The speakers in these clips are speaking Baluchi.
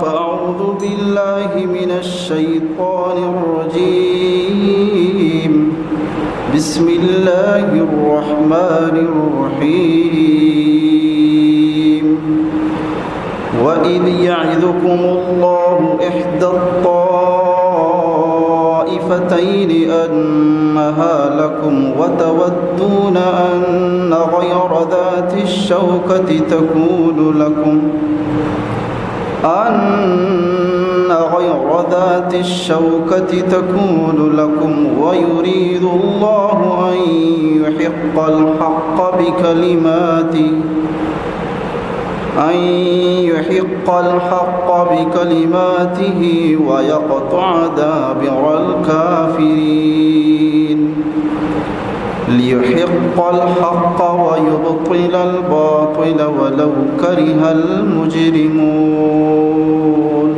فأعوذ بالله من الشيطان الرجيم. بسم الله الرحمن الرحيم. وإذ يعدكم الله إحدى الطائفتين أنها لكم وتودون أن غير ذات الشوكة تكون لكم، أن غير ذات الشوكة تكون لكم ويريد الله أن يحق الحق بكلماته، أن يحق الحق بكلماته ويقطع دابر الكافرين. ليحق الحق ويبطل الباطل ولو كره المجرمون.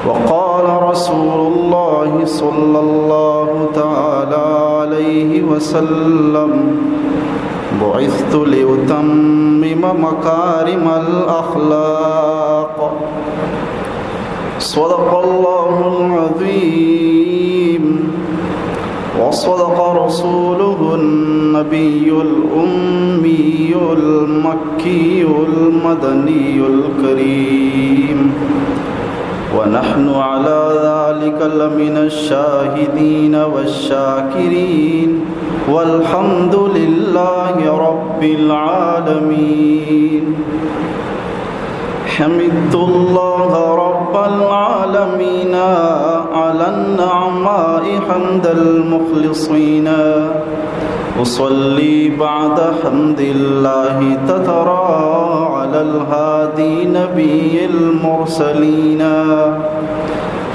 وقال رسول الله صلى الله تعالى عليه وسلم: بعثت لأتمم مكارم الأخلاق. صدق الله العظيم وصدق رسوله النبي الأمي المكي المدني الكريم، ونحن على ذلك لمن الشاهدين والشاكرين، والحمد لله رب العالمين. حمدت الله رب العالمين على النعماء حمد المخلصين. أصلي بعد حمد الله تترى على الهادي نبي المرسلين.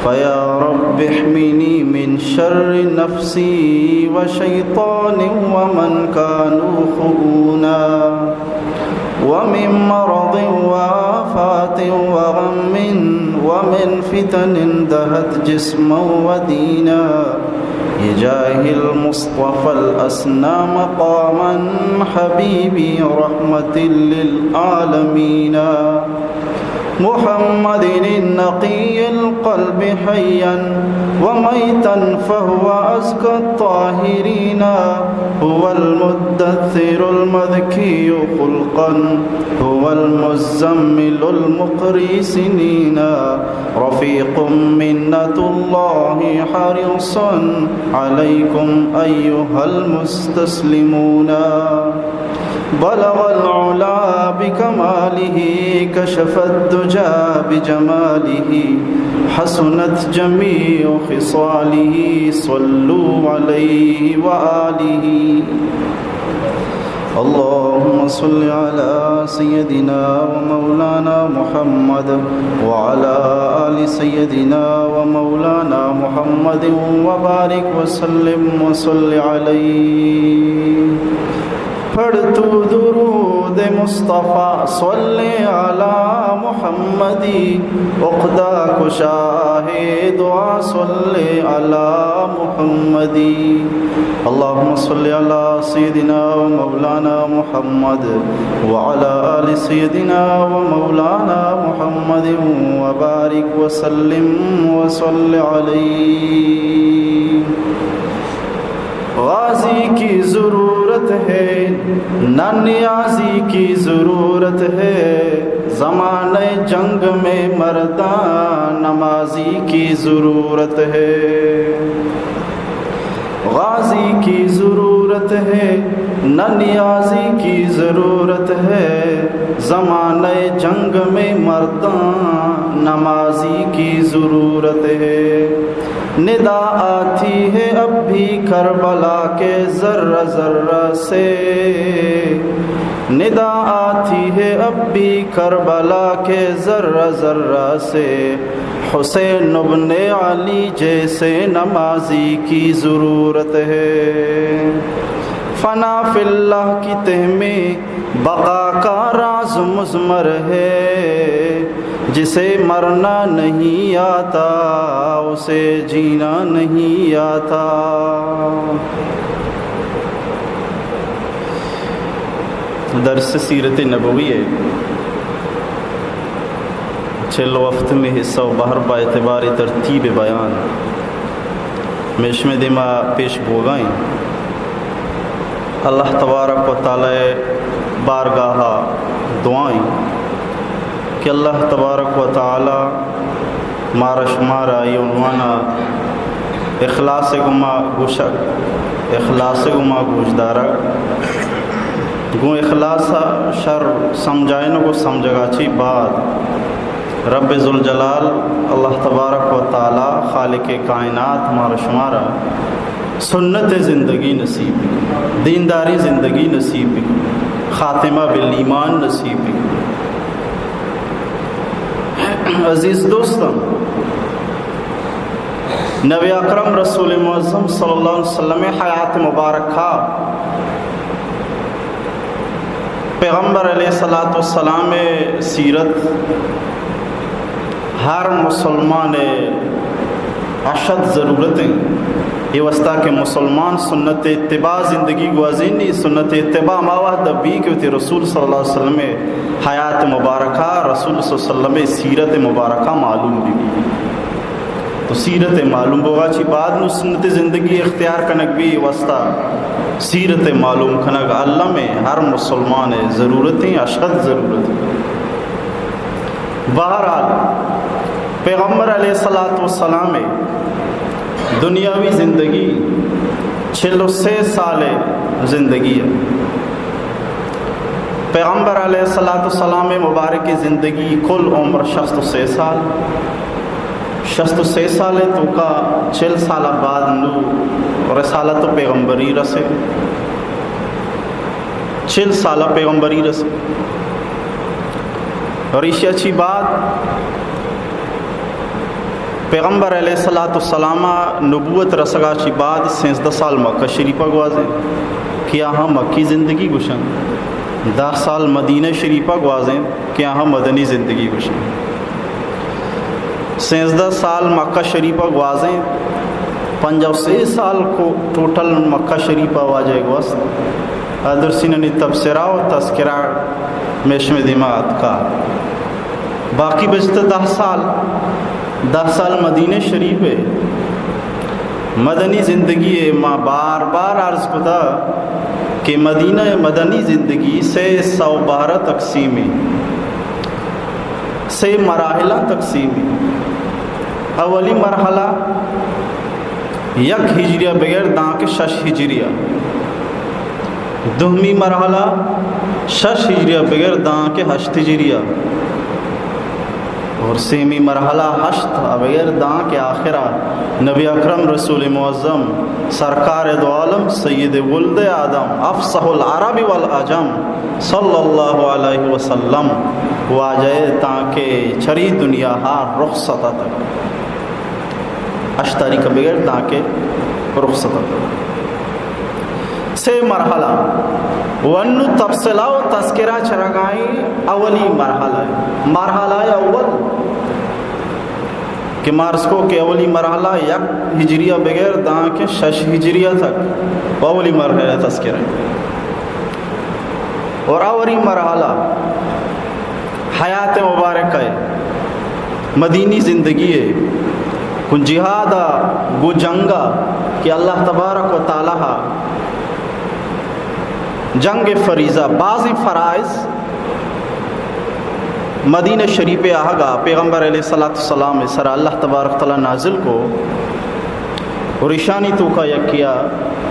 فيا رب احمني من شر نفسي وشيطان ومن كانوا خؤونا، ومن مرض وآفات وغم، ومن فتن دهت جسما ودينا، بجاه المصطفى الأسنى مقاما حبيبي رحمة للعالمين. محمد النقي القلب حيا وميتا فهو أزكى الطاهرين. هو المدثر المذكي خلقا، هو المزمل المقري سنينا. رفيق منة الله حريص عليكم أيها المستسلمون. بلغ العلا بكماله، كشف الدجى بجماله، حسنت جميع خصاله، صلوا عليه وآله. اللهم صل على سيدنا ومولانا محمد وعلى آل سيدنا ومولانا محمد وبارك وسلم وصل عليه. پڑھ تو درود مصطفی، صل علی محمدی، عقدہ کشا ہے دعا، صل علی محمدی۔ اللهم صل على سيدنا ومولانا محمد وعلى آل سيدنا ومولانا محمد وبارك وسلم وصل عليه۔ غازی کی ضرورت ہے، نہ نیازی کی ضرورت ہے، زمانۂ جنگ میں مرداں نمازی کی ضرورت ہے۔ غازی کی ضرورت ہے، نہ نیازی کی ضرورت ہے، زمانۂ جنگ میں مرداں نمازی کی ضرورت ہے۔ ندا آتی ہے اب بھی کربلا کے ذرہ ذرہ سے، ندا آتی ہے اب بھی کربلا کے ذرہ ذرہ سے، حسین ابن علی جیسے نمازی کی ضرورت ہے۔ فنا فی اللہ کی تہ میں بقا کا راز مضمر ہے، جسے مرنا نہیں آتا، اسے جینا نہیں آتا۔ درس سیرت نبوی ہے۔ چل و ہفتمی حصہ و بہر با اعتبار ترتیب بیان مئے شمئے دیما پیش بوگا ایں۔ اللہ تبارک و تعالی بارگاہ دعا ایں کہ اللہ تبارک و تعالی مارا شمارا اے عنوان اخلاص گما گوشگ، اخلاص گما گوشدارگ، گوں اخلاص شر سمجھائینگ و سمجھگا چی بعد رب ذوالجلال اللہ تبارک و تعالی خالق کائنات مارا شمارا سنت زندگی نصیب بکن، دینداری زندگی نصیب بکن، خاتمہ بالایمان نصیب بکن۔ عزیز دوستاں، نبی اکرم رسول معظم صلی اللہ علیہ وسلم حیات مبارکہ، پیغمبر علیہ الصلوۃ والسلام سیرت ہر مسلمان اشد ضرورت ایں۔ اے واسطہ کہ مسلمان سنت اتباع زندگی گوازینی، سنت اتباع ہما وہد بی کہ وتی رسول صلی اللہ علیہ وسلم حیات مبارکہ، رسول صلی اللہ علیہ وسلم سیرت مبارکہ معلوم بی۔ تو سیرت معلوم بوگا چی بعد نو سنت زندگی اختیار کنگ بی، واسطہ سیرت معلوم کنگ الم ہر مسلمان ضرورت ایں، اشد ضرورت ایں۔ بہرحال، پیغمبر علیہ الصلوۃ والسلام دنیاوی زندگی چل و سے سال زندگی ایں۔ پیغمبر علیہ الصلوۃ والسلام مبارک زندگی کل عمر شست و سے سال۔ شست و سے سال توکا چل سال بعد نو رسالت و پیغمبری رسے۔ چل سال پیغمبری رسے۔ اور ایشی چی بعد پیغمبر علیہ الصلوۃ والسلام نبوت رسگا چی بعد سیزدہ سال مکہ شریفہ گوازیں کہ آہاں مکی زندگی گوشن، دہ سال مدینہ شریفہ گوازیں کہ آہاں مدنی زندگی گوشن۔ سیزدہ سال مکہ شریفہ گوازیں، پنجاہ و سے سال کو ٹوٹل مکہ شریفہ واجہ گوست۔ ادرسینانی تبصرہ و تذکرہ مئے شمئے دیما اتکا۔ باقی بچت دہ سال، دہ سال مدینہ شریف ایں۔ مدنی زندگی ایں، ما بار بار عرض کتا کہ مدینہ مدنی زندگی سے حصہ و بارہ تقسیم ایں، سے مراحلہ تقسیم ایں۔ اولی مرحلہ یک ہجریہ بگر داں کہ شش ہجریہ۔ دومی مرحلہ شش ہجریہ بگر داں کہ ہشت ہجریہ۔ اور سیمی مرحلہ ہشت بگر داں کہ آخرہ نبی اکرم رسول معظم سرکار دو عالم سید ولد آدم افصح العرب والعجم صلی اللہ علیہ وسلم واجہ تاں کہ چری دنیا ہا رخصت اتک۔ ہشت تاریخ بگر داں کہ رخصت اتک۔ سے مرحلہ و انو تفصیلہ و تذکرہ چرگائیں اولی مرحلہ۔ مرحلہ اول کہ مارس کو کہ اولی مرحلہ یک ہجریہ بگر داں کہ شش ہجریہ تک و اولی مرحلہ تذکرہ۔ اور اولی مرحلہ حیات مبارکہ ایں، مدینی زندگی ایں، گوں جہاد ءَ، گوں جنگ ءَ کہ اللہ تبارک و تعالی ءَ جنگ فریضہ، بعضی فرائض مدینہ شریف ءَ آہگا پیغمبر علیہ الصلوۃ والسلام ءِ سرا اللہ تبارک و تعالی نازل کو۔ اور ایشانی توکا یکیا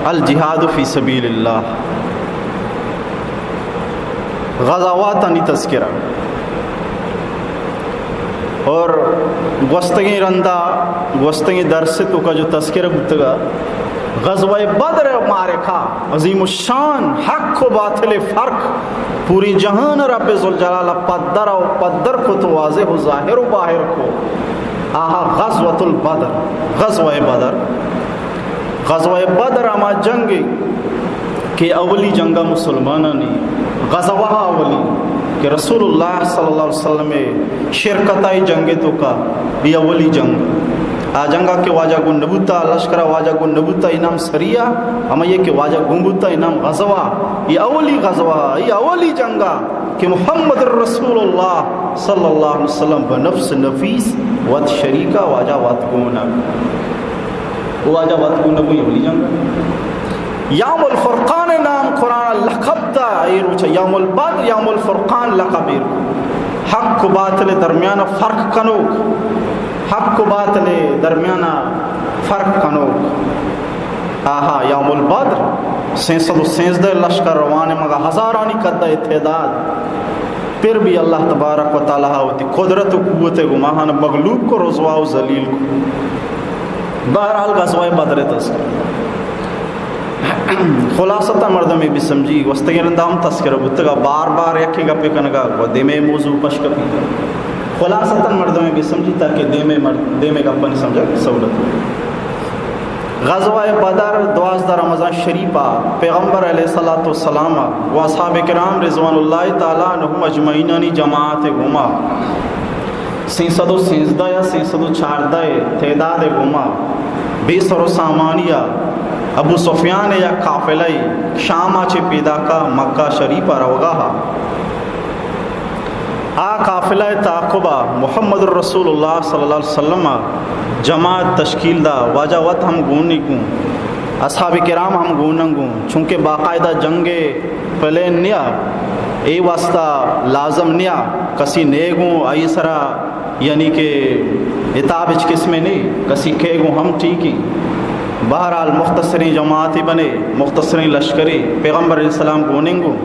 الجہاد فی سبیل اللہ، غزواتانی تذکرہ۔ اور گوستگیں رندا، گوستگیں درس توکا جو تذکرہ بوتگا، غزوہ بدر معرکہ، عظیم الشان، حق و باطل فرق، پوری جہان رب ذوالجلال پدر و پدر کت، واضح و ظاہر و باہر کو۔ آہا غزوۃ البدر، غزوہ بدر۔ غزوہ بدر ہما جنگ کہ اولی جنگ مسلمانانی، غزوہ اولی کہ رسول اللہ صلی اللہ علیہ وسلم شرکت آئی جنگ توکا، یہ اولی جنگ۔ آ جنگا کہ واجہ گون نبوتا، لشکرا واجہ گون نبوتا، انام سریہ، ہما یہ کہ واجہ گون بوتا، انام غزوہ۔ یہ اولی غزوہ، یہ اولی جنگا کہ محمد رسول اللہ صلی اللہ علیہ وسلم بنفس نفیس وت شریکا، واجہ وت گون ءَ، واجہ وت گون ءَ گوں اولی جنگ۔ یوم الفرقان نام قرآن لقب دا اے روچ، یوم البدر، یوم الفرقان لقب ایر۔ حق و باطل درمیان فرق کنوک، حق و باطل درمیان فرق کنوک۔ آہا، یوم البدر، سینسد و سینزدہ لشکر روان، مگا ہزارانی قد ءَ تعداد۔ پھر بھی اللہ تبارک و تعالی وتی قدرت و قوت گما ہن مغلوب کو، رسوا و ذلیل کو۔ بہرحال، غزوہ بدر تذکر۔ خلاصتاً مردمے بسمجی، گوستگیں رندا ہم تذکرہ بوتگا، بار بار یکے گپے کنگا و دیمے موضوع پش کپی۔ خلاصتاً مردمے بسمجی تاکہ دیمے مر-، دیمے گپانی سمجھگ سہولت۔ غزوہ بدر، دوازدہ رمضان شریف ءَ پیغمبر علیہ الصلوۃ والسلام ءَ و اصحاب کرام رضوان اللہ تعالی عنہم اجمعینانی جماعت گوما، سینسد و سینزدہ یا سینسد و چاردہ تعداد گوما، بے سر و سامانی ءَ ابو سفیان ءِ یک قافلہ شام ءَ چہ پیداک ءَ مکہ شریف ءَ روگا ءَ۔ آ قافلہ ءِ تعاقب ءَ محمد الرسول اللہ صلی اللہ علیہ وسلم ءَ جماعت تشکیل دا، واجہ وت ہم گون گوں، اصحاب کرام ہم گون گوں، چونکہ باقاعدہ جنگ ءِ پلین نیا، اے واسطہ لازم نیا، کسی نے گوں آئی سرا یعنی کہ عتاب ہچ قسمے نے، کسی کے گوں ہم ٹھیک ہی۔ بہرحال مختصریں جماعتی بنے، مختصریں لشکرے، پیغمبر علیہ السلام گوننگو۔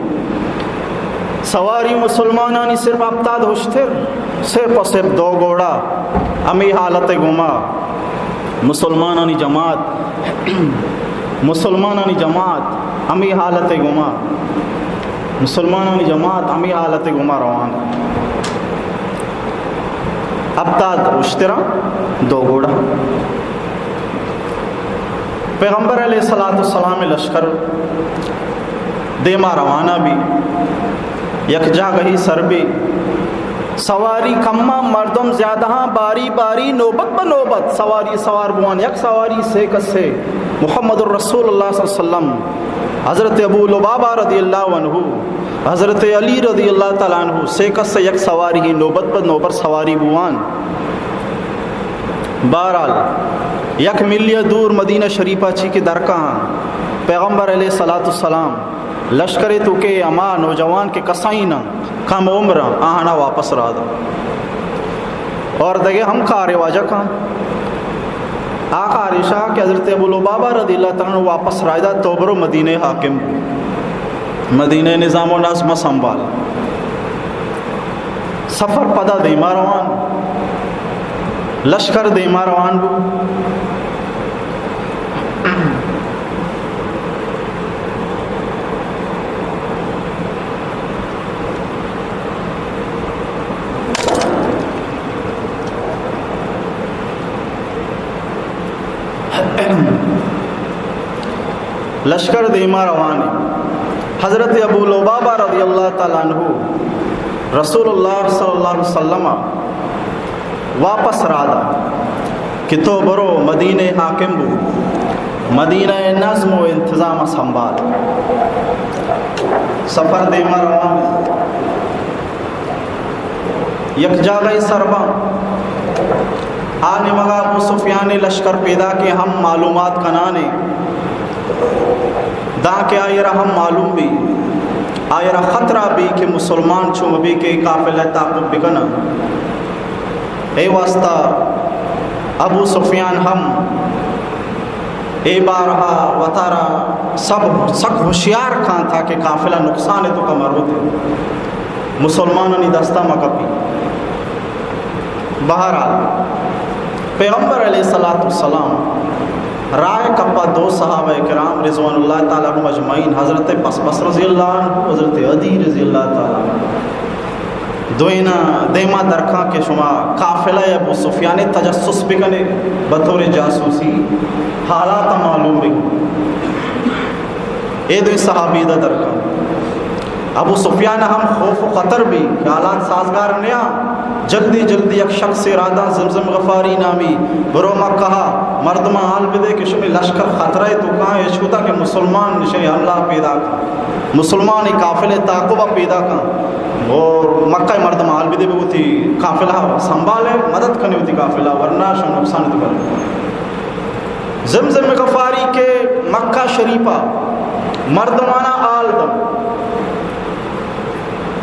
سواری مسلمانانی صرف ہپتاد ہشتر، صرف و صرف دو گھوڑا، ہمے حالت گوما مسلمانانی جماعت، مسلمانانی جماعت ہمے حالت گوما، مسلمانانی جماعت ہمے حالت گوما روان۔ ہپتاد اشتراں دو گھوڑا۔ پیغمبر علیہ الصلوۃ والسلام لشکر دیما روانہ بی، یک جاگہی سر بی، سواری کماں، مردم زیادہاں، باری باری، نوبت بہ نوبت سواری سوار بوان، یک سواری سے کسے، محمد الرسول اللہ صلی اللہ علیہ وسلم، حضرت ابو لبابہ رضی اللہ عنہ، حضرت علی رضی اللہ تعالی عنہ، سے کسے یک سواری ہی نوبت بہ نوبت سواری بوان۔ بہرحال، یک میلے دور مدینہ شریفہ چی کہ درکاں، پیغمبر علیہ الصلوۃ والسلام لشکر تو کہ ہما نوجوان کہ کسائی نہ کم عمر آہانا واپس را دا۔ اور دگہ ہم کارے واجہ کاں۔ آ کار ایشا کہ حضرت ابو لبابہ رضی اللہ تعالی عنہ واپس رائے دا، تو برو مدینہ حاکم بو، مدینہ نظام و نظم سنبھال۔ سفر پدا دیما روان، لشکر دیما روان بو۔ لشکر دیما روان۔ حضرت ابو لبابہ رضی اللہ تعالی عنہ رسول اللہ صلی اللہ علیہ وسلم واپس را دا کہ تو برو مدینہ حاکم بو، مدینہ نظم و انتظام سنبھال۔ سفر دیما روان، یک جاگہ سر باں، آ نیمگا ابو سفیان لشکر پیدا کہ ہم معلومات کنانے، داں کہ آئی را ہم معلوم بی، آئی را خطرہ بی کہ مسلمان چو بی کہ قافلہ تعاقب بکنن۔ اے واسطہ ابو سفیان ہم اے بارہا وتارا سب سک ہوشیار کاں تاکہ قافلہ نقصان تو کا مروت مسلمانانی دستا مکپی۔ بہرحال، پیغمبر علیہ الصلوۃ والسلام رائے کپا دو صحابہ کرام رضوان اللہ تعالی عنہم اجمعین، حضرت بسبس رضی اللہ عنہ، حضرت عدی رضی اللہ تعالی عنہ، دوئیناں دیما درکاں کہ شما قافلہ ابو سفیان تجسس بکنے، بطور جاسوسی حالات معلوم بکنے۔ اے دوئیں صحابی دا درکاں۔ ابو سفیان ہم خوف و خطر بی کہ حالات سازگار نیا، جلدی جلدی یک شخص را داں زمزم غفاری نامی، برو مکہ مردماں حال بدے کہ شمی لشکر خطرہ تو کاں، اش کتا کہ مسلمان نشے حملہ پیدا کن، مسلمان قافلے تعاقب پیدا کن اور مکہ مردم حال بدے بگوتی۔ قافلہ سنبھالے، مدد کنے وتی قافلہ، ورنہ شما نقصان تو کنے۔ زمزم غفاری کہ مکہ شریفہ مردمانا حال دم،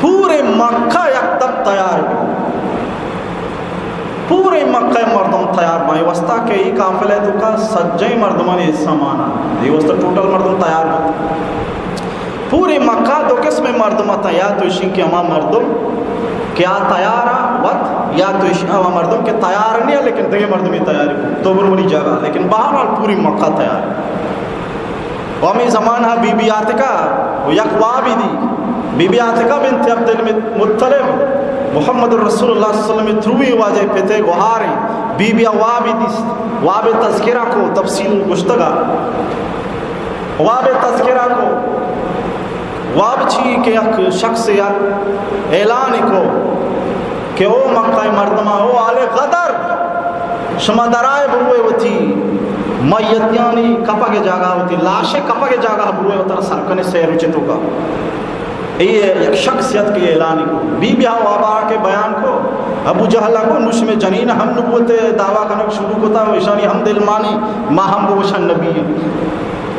پورے مکہ یک دم تیار بی، پورے مکہ مردم تیار بائیں واسطہ کہ ای قافلہ توکا سجیں مردمانی حصہ مانا، ای واسطہ ٹوٹل مردم تیار بی۔ پوری مکہ دو قسم مردم اتاں، یا تو اشی کہ ہما مردم کہ آ تیار آ وت، یا تو اشی ہما مردم کہ تیار نہیں لیکن دگہ مردمی تیاری کو، تو برو منی جگہ، لیکن بہرحال پوری مکہ تیار۔ و ہمیں زمانہ بی بی عاتقہ و یک وابی دی، بی بی عاتقہ بنت عبد المطلب، محمد رسول اللہ صلی اللہ علیہ وسلم تروی واجہ پتے گوہاریں، بی بی وابی دی، واب تذکرہ کو تفصیل گشتگا۔ واب تذکرہ کو، واب چی کہ یک شخص یک اعلان کو کہ او مکہ مردماں، او آل غدر، شما درائے بروے وتی میتیانی کپگ جاگہ، وتی لاشے کپگ جاگہ بروے وترا سر کنے سیر چتوکا۔ اے یک شخصیت کہ اعلان کو، بی بی ہا وابا کہ بیان کو، ابو جہل کو، نوش میں جنین ہم نبوت دعویٰ کنگ شروع کتا و ایشانی ہم دل مانی، ما ہم بگوشن نبی ہیں۔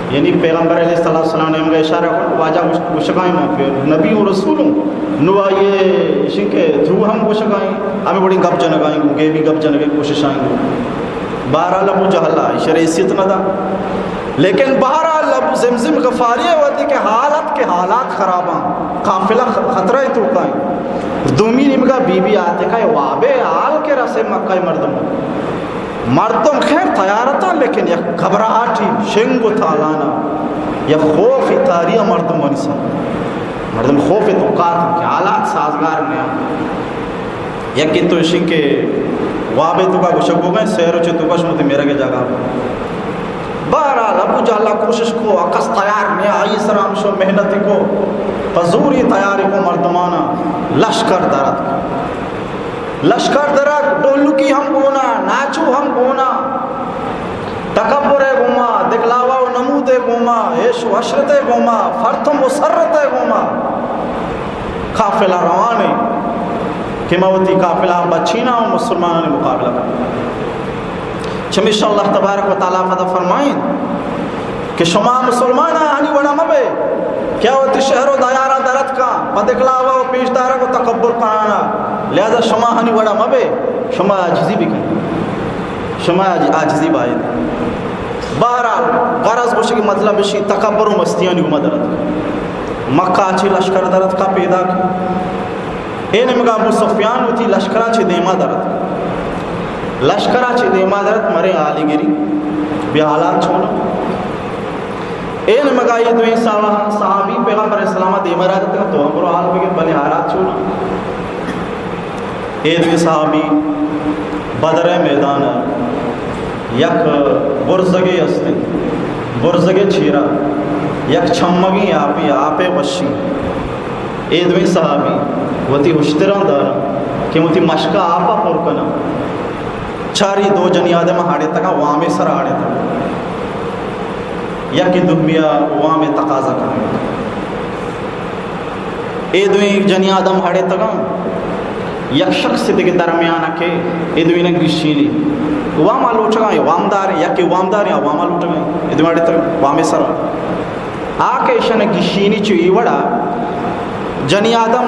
یعنی پیغمبر علیہ الصلوۃ والسلام نے ہمیں اشارہ کو، واجہ گوش-، گوشگائیں ما پہ نبی و رسول ہوں، نو آئیے اشی کہ تو ہم گوشگائیں، ہمیں بڑی گپ جنگائیں گو، گیبی گپ جنگے کوشش آئیں گو۔ بہرحال ابو جہل آئی شر حیثیت نہ دا۔ لیکن بہرحال ابو زمزم غفاری ہے وتی کہ حالت کے حالات خراباں، قافلہ خ-، خطرہ توکائیں۔ دومی نیمگا بی بی عاتقہ وابے حال کے رسے مکہ مردم۔ مردم خیر تیار اتاں، لیکن یک گھبراہٹی شنگ و تالانا، یک خوف تاری مردم منی سر۔ مردم خوف توکا اتاں کہ حالات سازگار نہ۔ یکی تو اشی کہ وابے توکا گوشگ بوگئے، سیر چے توکا شما تے میرگ جاگہ۔ بہرحال ابو جہلا کوشش کو، اکس تیار نہ، آئی سر ہمشو محنت کو، پزوری تیاری کو مردمانا، لشکر درت۔ لشکر درک، ڈولکی ہم گونا، ناچو ہم گونا، تکبر ء گوما، دکلاوا و نمود ء گوما، عیش و عشرت ء گوما، فرت و مسرت ء گوما قافلہ روان انت کہ ما وتی قافلہ بچیناں و مسلمانانی مقابلہ کناں۔ چمیشا اللہ تبارک و تعالی پدا فرمائیں، کہ شما مسلمان آہانی وڑا مبے، کہ آ وتی شہر و دیارا درت کن، پہ دکلاوا و پیش دارگ و تکبر کنانا، لہذا شما آہانی وڑا مبے، شما عاجزی بکن، شما عاج-، عاجزی باید۔ بہرحال، غرض گوشگی مطلب اشی تکبر و مستیانی گوما درت کن۔ مکہ چی لشکر درت کن پیداک۔ اے نیمگا ابو سفیان وتی لشکرا چہ دیما درت۔ لشکرا چہ دیما درت، مرے حالی گری، بیا حالات چون۔ اے نیمگا اے دوئیں صحابہ، صحابی پیغمبر اسلام دیما را دتگا، تو ہم برو حال بگر، بلے حالات چون۔ اے دوئیں صحابی بدر میدان یک برزگے است، برزگے چیرا یک چمگیں آپے، آپے وشی۔ اے دوئیں صحابی وتی ہشتراں داراں کہ وتی مشکا آپا پر کناں۔ چاری دو جنی آدم ہاڑے تکا وامے سر ہاڑے تکا۔ یکی دومیا وامے تقاضا کناں۔ اے دوئیں جنی آدم ہاڑے تکا۔ یک شخص دگہ درمیان کہ اے دوئیں گشینی۔ واما لوٹگا، وامدار، یکی وامدار یا واما لوٹگا۔ اے دوئیں ہاڑے تکا وامے سر۔ آ کہ ایشاں گشینی چو ای وڑا، جنی آدم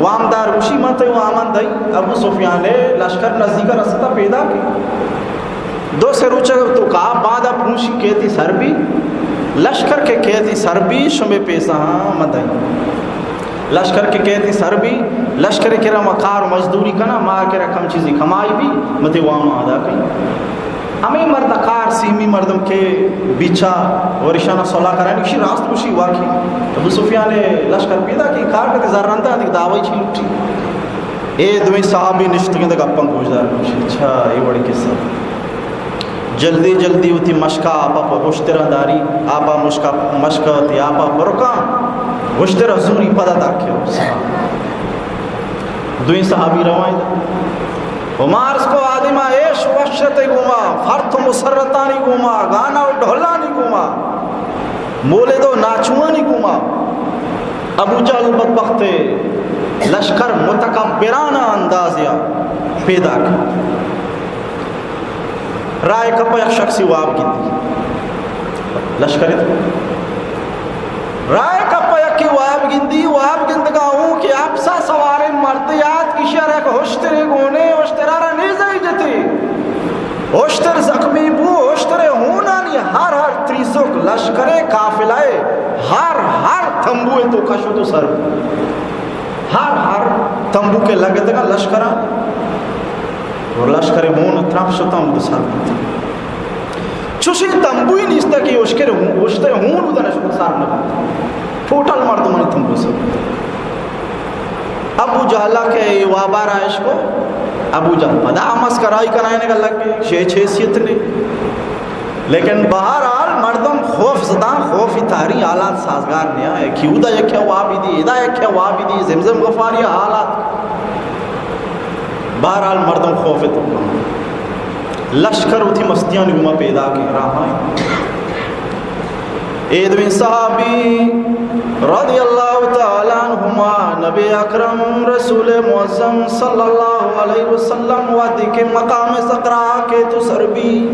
وامدار گوشی، من تئی واماں دئی۔ ابو سفیان ء لشکر نزدیک رستا پیداک۔ دو سے روچ توکا بعد پروشی کیتی سر بی، لشکر کہ کیتی سر بی، شمے پیسہ ہاں من دئی۔ لشکر کہ کیتی سر بی، لشکر کرا ما کار مزدوری کنا، ما کرا کم چیزی کمائی بی، متے وام ادا کئی۔ ہمے مرد کار سیمی مردم کہ بیچا ورشانا صلاح کرانی، کشی راست کشی واقعی۔ ابو سفیان لشکر پیدا کی کار کتے زرندا دیکھ دعوی چی لوٹی۔ اے دوئیں صحابی نشتگیں دے گپاں گوش دار کشی۔ اچھا، اے وڑی قصہ۔ جلدی جلدی وتی مشکا آپا پر ہشترا داری، آپا مشکا، مشکا وتی آپا پر کاں، ہشترا زوری پدا داکے۔ دوئیں صحابی روائیں۔ و مارس کو آدما عیش و عشرت گوما، فرت و مسرتانی گوما، گانا و ڈھولانی گوما، مولد و ناچوانی گوما۔ ابو جہل بدبخت لشکر متکبرانہ اندازیا پیداک۔ راہ کپا یک شخصی واب گندی۔ لشکر ات۔ راہ کپا یکی واب گندی، واب گندگا اوں کہ اپسا سواریں مردے آت، ایشی ء را یک ہشترے گونے، ہشترا را نیزہ ئی جتی۔ ہشتر زخمی بو، ہشترے ہونانی ہر ہر تریسک لشکرے قافلہ ء ہر ہر تمبو ء توکا شت و سر بو۔ ہر ہر تمبو کہ لگتگا لشکرا، و لشکر ہون ترپ شتاں و سر بوت۔ چوشیں تمبوئی نیست کہ اشکر ہون، اشتر ہون ادا نشت سر نہ بوت۔ ٹوٹل مردمانی تمبو سر بوت۔ ابو جہلا کہ اے وابا را اشکو، ابو جہل پدا مسکرائی کنائینگا لگے، شے چیز حیثیت نے۔ لیکن بہرحال مردم خوف زداں، خوفی تہریں حالات سازگار نیاں۔ کہ اودا یکے وابی دی، ادا یکے وابی دی، زمزم غفاری حالات۔ بہرحال مردم خوف تو لشکر وتی مستیانی گوما پیداکیں راہاں۔ اے دوئیں صحابی رضی اللہ تعالی عنہما نبی اکرم رسول معظم صلی اللہ علیہ وسلم وہدے کہ مقام سقرا کہ تو سر بی،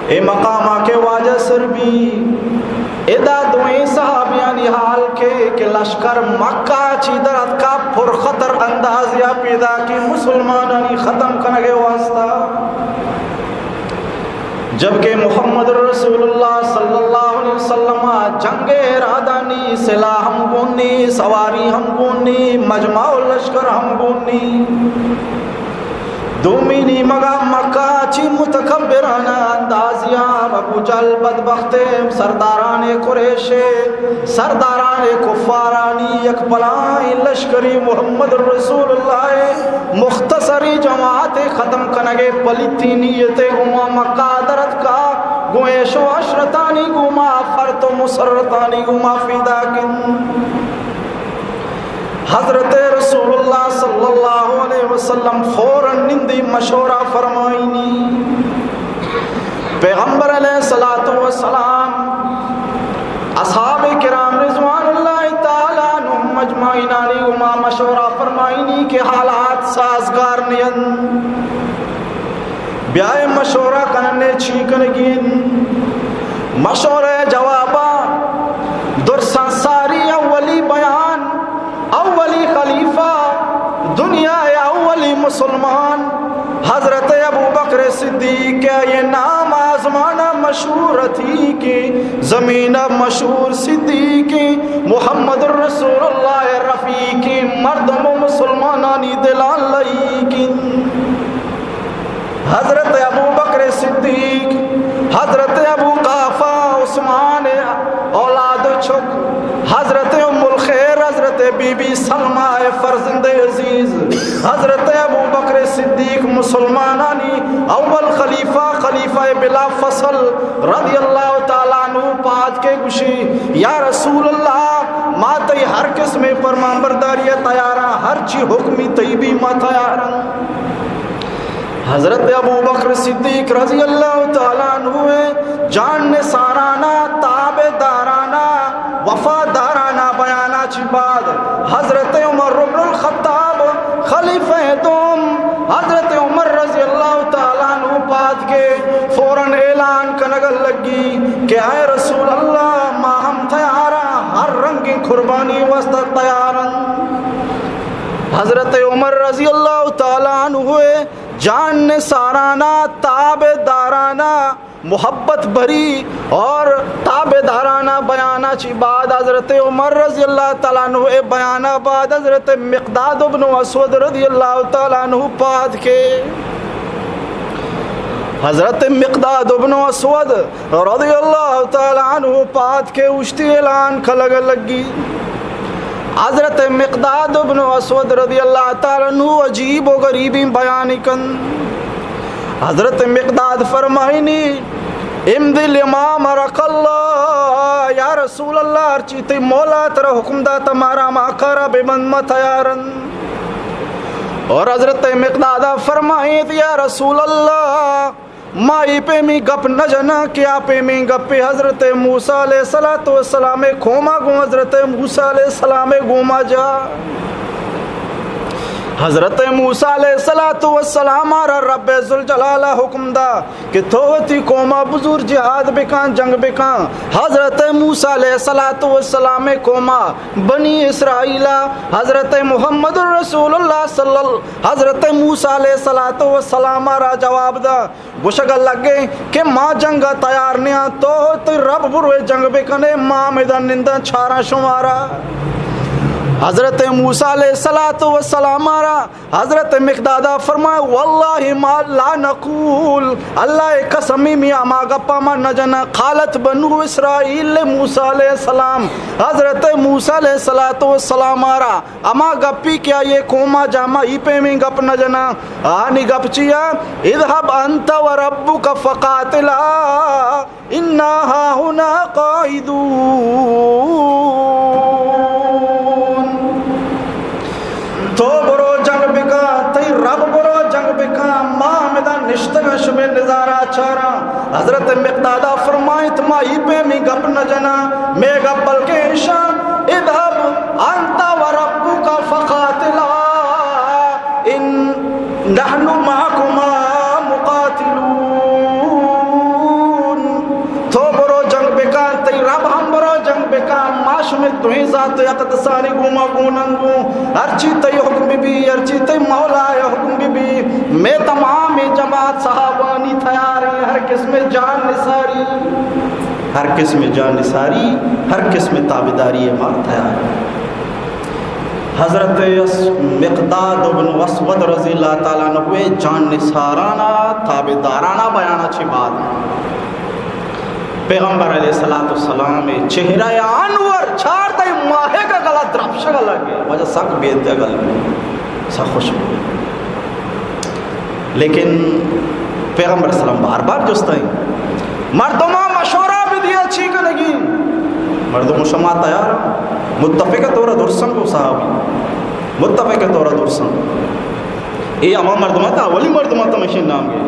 اے مقاما کہ واجہ سر بی، ادا دوئیں صحابیانی حال کہ، کہ لشکر مکہ چی در اتکا پر خطر اندازیا پیداکی مسلمانانی ختم کنگے واسطہ۔ جبکہ محمد رسول اللہ صلی اللہ علیہ وسلم جنگ ارادہ نی، سلاح ہم گون نی، سواری ہم گون نی، مجمع و لشکر ہم گون نی۔ دومی نیمگا مکہ چی متکبرانہ اندازیا ابو جہل بدبخت سرداران قریش، سرداران کفارانی یک بلائیں لشکری محمد رسول اللہ مختصری جماعت ختم کنگے پلیتی نیت گوما مکہ درتکا، گوں عیش و عشرتانی گوما، فرت و مسرتانی گوما فیدا کن۔ حضرت رسول اللہ صلی اللہ علیہ وسلم فوراً نندی مشورہ فرمائینی۔ پیغمبر علیہ الصلوۃ والسلام اصحاب کرام رضوان اللہ تعالی عنہم اجمعینانی گوما مشورہ فرمائینی کہ حالات سازگار نین۔ بیائے مشورہ کننے چی کنگین۔ مشورہ جوابا درساں ساری اولی بیان، اولی خلیفہ، دنیا اولی مسلمان حضرت ابو بکر صدیق، یہ نام آزمانہ مشہور اتیکیں، زمینہ مشہور صدیقیں، محمد رسول اللہ رفیقیں، مردم و مسلمانانی دلان لئیکیں۔ حضرت ابو بکر صدیق، حضرت ابو قحافہ، عثمان اولاد چک، حضرت ام الخیر، حضرت بی بی سلمہ فرزند عزیز، حضرت ابو بکر صدیق مسلمانانی اول خلیفہ، خلیفہ بلا فصل رضی اللہ تعالی عنہ پاد کے گشی، یا رسول اللہ، ما تئی ہر قسم فرمان برداری تیاراں، ہر چی حکمی تئی بی ما تیاراں۔ حضرت ابوبکر صدیق رضی اللہ تعالی عنہ جان نثارانہ، تابعدارانہ، وفادارانہ بیانا چی بعد حضرت عمر ابن الخطاب خلیفہ دوم حضرت عمر رضی اللہ تعالی عنہ پاد کے فوراً اعلان کنگ لگی کہ اے رسول اللہ، ما ہم تیاراں، ہر رنگیں قربانی واسطہ تیاراں۔ حضرت عمر رضی اللہ تعالی عنہ جان نثارانہ، تابعدارانہ، محبت بھری اور تابعدارانہ بیانہ چی بعد حضرت عمر رضی اللہ تعالی عنہ بیانہ بعد حضرت مقداد ابن اسود رضی اللہ تعالی عنہ پاد کے۔ حضرت مقداد ابن اسود رضی اللہ تعالی عنہ پاد کے اشتی اعلان کلگ لگی۔ حضرت مقداد ابن اسود رضی اللہ تعالی عنہ عجیب و غریبیں بیانی کن۔ حضرت مقداد فرمائنی، امض لما امرک اللہ، یا رسول اللہ، ہرچی تئی مولا ترا حکم داتا مارا ما کارا ببند، ما تیارن۔ اور حضرت مقداد فرمائیت، یا رسول اللہ، ما اے پیمیں گپ نہ جناں کہ آ پیمیں گپے حضرت موسیٰ علیہ الصلوۃ والسلام ءِ قوم ءَ گوں حضرت موسیٰ علیہ السلام ءِ گوما جا۔ حضرت موسیٰ علیہ الصلوۃ والسلام ءَ را رب ذوالجلال ءَ حکم دا کہ تو وتی قوم ءَ بزور، جہاد بکن، جنگ بکن۔ حضرت موسیٰ علیہ الصلوۃ والسلام ءِ قوم ءَ، بنی اسرائیل ءَ، حضرت محمد رسول اللہ صلی اللہ، حضرت موسیٰ علیہ الصلوۃ والسلام ءَ را جواب دا، گوشگ ءَ لگے کہ ما جنگ ءَ تیار نیاں، تو تئی رب بروئے جنگ بکنے، ما ہمدا ننداں چاراں شمارا۔ حضرت موسیٰ علیہ الصلوۃ والسلام ءَ را حضرت مقداد ءَ فرمائے، واللہ ما لا نقول، اللہ ءِ قسم، می ہما گپا ما نہ جناں۔ قالت بنو اسرائیل لموسیٰ علیہ السلام، حضرت موسیٰ علیہ الصلوۃ والسلام ءَ را ہما گپی کہ آئی ءِ قوم ءَ جا، ما اے پیمیں گپ نہ جناں۔ آہانی گپ چیا؟ اذهب انت وربك فقاتلا انا هاهنا قاعدون۔ تو برو جنگ بکن، تئی رب برو جنگ بکن، ما ہمدا نشتگاں شمے نظارہ چاراں۔ حضرت مقداد ءَ فرمائیت، ما اے پیمیں گپ نہ جناں، مے گپ بلکیں ایشاں، اذهب انت وربك فقاتلا ان نحن معكما مقاتلون۔ تو برو جنگ بکن، تئی رب ہم برو جنگ بکن، ما شمے دوئیں ذات اقدسانی گوما گوناں گوں۔ ہرچی تئی حکم بہ بی، ہرچی تئی مولا ءِ حکم بہ بی، مے تمامیں جماعت صحابانی تیار ایں، ہر قسم جان نثاری، ہر قسم جان نثاری، ہر قسم تابعداری ءَ ما تیار ایں۔ حضرت اس-، مقداد ابن اسود رضی اللہ تعالیٰ عنہ ءِ جان نثارانا، تابعدارانا بیانا چہ بعد پیغمبر علیہ الصلوۃ والسلام ءِ چہرہ انور چاردہ ماہے کا گلا درپشگ لگے، واجہ سک بے دگل، سک خوش بی۔ لیکن پیغمبر علیہ السلام بار بار جستا ایں، مردماں مشورہ بدیا چی کنگی؟ مردم، شما تیار؟ متفق طور درسن کو صحابی، متفق طور درسن۔ اے ہما مردماں تا، اولی مردماں تا مشین نام گے۔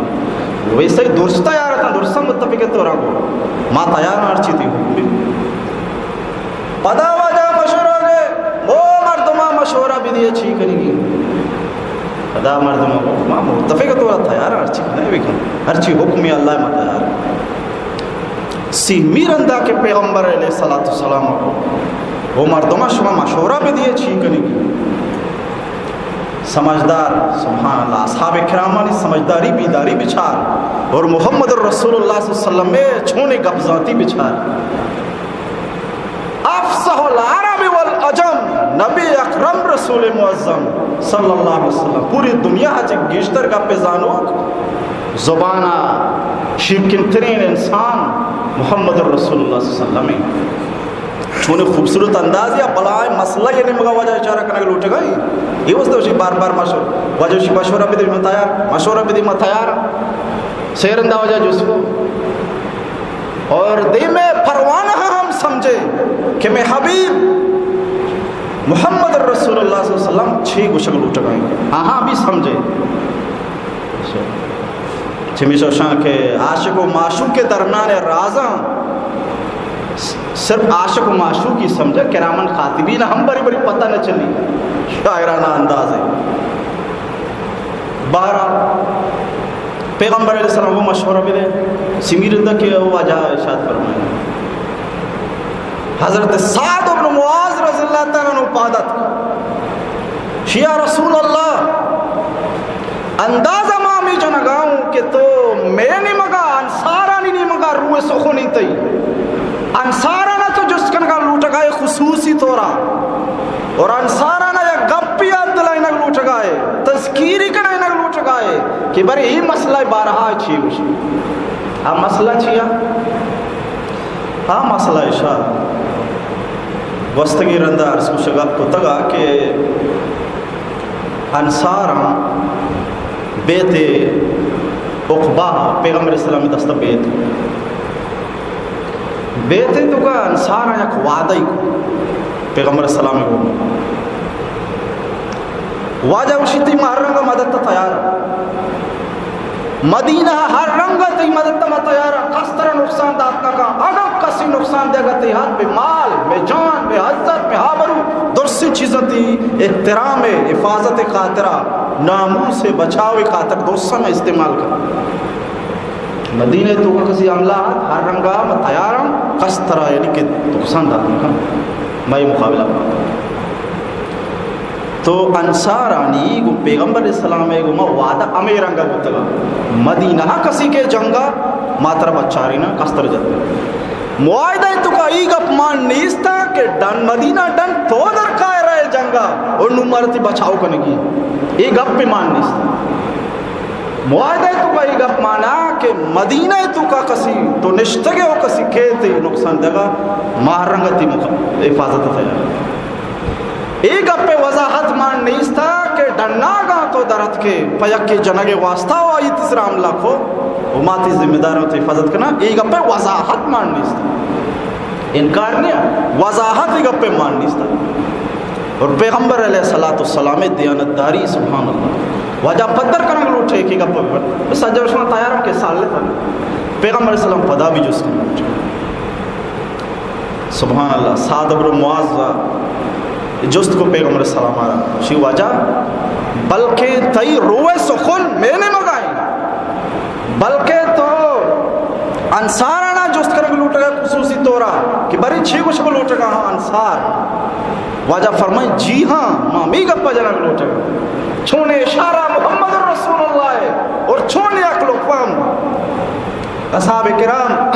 ویسے درست تیار تا، درسن متفق طور کو۔ ما تیار، ہر چی تئی حکم بی۔ پدا واجہ مشورہ گے، او مردماں مشورہ بدیے چی کنگی؟ پدا مردماں گو، ما متفق طور تیار، ہرچی کنئے بکن، ہرچی حکم اللہ ما تیار۔ سیمی رندا کہ پیغمبر علیہ الصلوۃ والسلام کو، او مردماں شما مشورہ بدیے چی کنگی؟ سمجھدار، سبحان اللہ، اصحاب کرامانی سمجھداری بیداری بچار، اور محمد رسول اللہ صلی اللہ علیہ وسلم ءِ چونیں گپ زانتی بچار۔ افصح العرب والعجم، نبی اکرم رسول معظم صلی اللہ علیہ وسلم، پوری دنیا ءَ چہ گیشتر گپ زانوک، زبان ءَ شیرکنترین انسان محمد رسول اللہ صلی اللہ علیہ وسلم ایں۔ چونیں خوبصورت انداز یا بلائیں مسئلہ ءِ نیمگا واجہ اشارہ کنگ لوٹگا ایں۔ اے واسطہ اشی بار بار مشور-، واجہ اشی مشورہ بدے، ما تیار، مشورہ بدے، ما تیار۔ سیرندا واجہ جست کو۔ اور دیمے پروانہ ہم سمجھے کہ مے حبیب محمد رسول اللہ صلی اللہ علیہ وسلم چی گوشگ لوٹگا ایں۔ ہاں، ہاں، بھی سمجھے۔ چمیشا شان کہ عاشق و معشوق کے درمیان رازاں صرف عاشق و معشوق ہی سمجھا، کراماً کاتبین ہم بری بری پتہ نہ چلی۔ شاعرانہ انداز ہے۔ بہرحال، پیغمبر علیہ السلام کو مشورہ بدے، سیمی رندا کہ او واجہ ارشاد فرمائے۔ حضرت سعد بن معاذ رضی اللہ تعالیٰ عنہ پادت، یا رسول اللہ، اندازہ ما ہمے جنگا اوں کہ تو مئے نیمگا، انصارانی نیمگا روئے سخنی تئی۔ انصارانا تو جست کنگا لوٹگائے خصوصی طورا، اور انصارانا یک گپی یاد دلائینگ لوٹگائے، تذکیری کنائینگ لوٹگائے کہ برے اے مسئلہ بارہا چی گوشی؟ آ مسئلہ چیا؟ آ مسئلہ اشا گوستگیں رندا عرض کشگا کتگا کہ انصاراں بیت عقبہ، پیغمبر اسلام دستا بیت، بیت تو کا انصاراں یک وعدہ کو پیغمبر اسلام کو، واجہ اشی تئی ما ہر رنگ مدد تا تیار، مدینہ ہر رنگ اگاں تئی مدد ءَ ما تیار آں، کس ترا نقصان دات نہ کن۔ اگاں کسی نقصان دیگ ءَ تئی ہاتھ، بہ مال، بہ جان، بہ عزت، بہ آبرو، درسیں چیزاں تئی احترام ءِ حفاظت ءِ خاطرا، ناموس ءِ بچاؤ ءِ خاطر درساں استعمال کن۔ مدینہ ءِ توکا کسی حملہ آت، ہر رنگا ما تیار آں، کس ترا یعنی کہ نقصان دات نہ کن۔ ما اے مقابلہ کن۔ تو انصارانی گوں پیغمبر علیہ السلام ءِ گوما وعدہ ہمے رنگ ءَ بوتگ ءَ، مدینہ ءَ کسی کہ جنگ ءَ ما ترا بچاریناں، کس ترا جت۔ معاہدہ ءِ توکا اے گپ مان نیست ءَ کہ ڈن مدینہ ڈن تو در کائے رہے جنگ ءَ اور نوں مارا تئی بچاؤ کنگی، اے گپ مان نیست۔ معاہدہ ءِ توکا اے گپ مانا کہ مدینہ ءِ توکا کسی تو نشتگ ئے و کسی کیت نقصان دگا، ما ہر رنگ ءَ تئی مخ-، حفاظت ءَ تیار۔ اے گپ ءِ وضاحت مان نیست ءَ کہ ڈناگاں تو در اتکے پہ یکے جنگ ءِ واسطہ و آئی تئی سرا حملہ کو و ما تئی ذمہ دار آں، تو حفاظت کناں، اے گپ ءِ وضاحت مان نیست ءَ۔ انکار نیا، وضاحت اے گپ ءِ مان نیست ءَ۔ اور پیغمبر علیہ الصلوۃ والسلام ءِ دیانتداری، سبحان اللہ، واجہ پدر کنگ لوٹے کہ گپ ءَ بس سجر شما تیار ہم کہ سال لیتا۔ پیغمبر علیہ السلام پدا بھی جست کنگ لوٹے۔ سبحان اللہ، سعد ابن معاذ ءَ جست کو پیغمبر سلام آرا، شی واجہ، بلکہ تئی روئے سخن میں نے مگائیں، بلکہ تو انصارانا جست کرگ لوٹگا خصوصی طورا کہ بری چی گوشگ لوٹگا ہاں انصار۔ واجہ فرمائیں، جی ہاں، ما ہمے گپا جنگ لوٹگا۔ چونے اشارہ محمد رسول اللہ ہے اور چونے عقل و فہم۔ اصحاب کرام